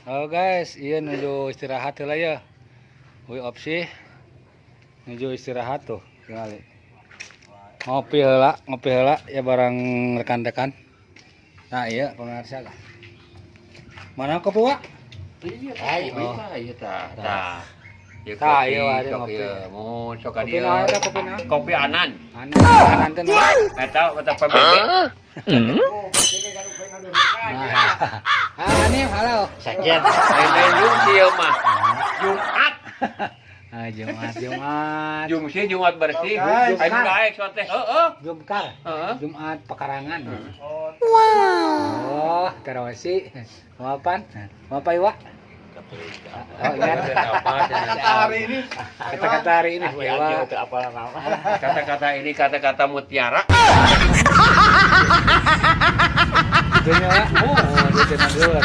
Oh guys, iya nuju istirahat heula ya. Uy opsi nuju istirahat tuh, tingali. Ngopi heula ya barang rekan-rekan. Nah, iya pemirsa lah. Mana kopi, Wak? Ay, Oh. iya tah. Tah. Ieu Tah, kopi, ieu ada sok ngopi. ieu. Mun sok ka Kopi dieu. naon eta kopi naon? Kopi Anan. Anan, anan teh naon? Eta eta PBB. Nah. Ah, ini halo. Sakian. Lain Jumsi ieu mah. Jumat. Ah, Jumat, Jumat. Jumsi Jumat bersih. Jumat. Ayo daek sok teh. Heeh. Jumkar. Heeh. Jumat pekarangan. Wow. Oh, terosi. Mau apaan? Mau apa, Iwa? Oh, ingat. Kata hari ini. Kata-kata hari ini, Bu Iwa. Kata-kata ini kata-kata mutiara. Itunya, Wak. Oh, dia tenang dulu. Salah.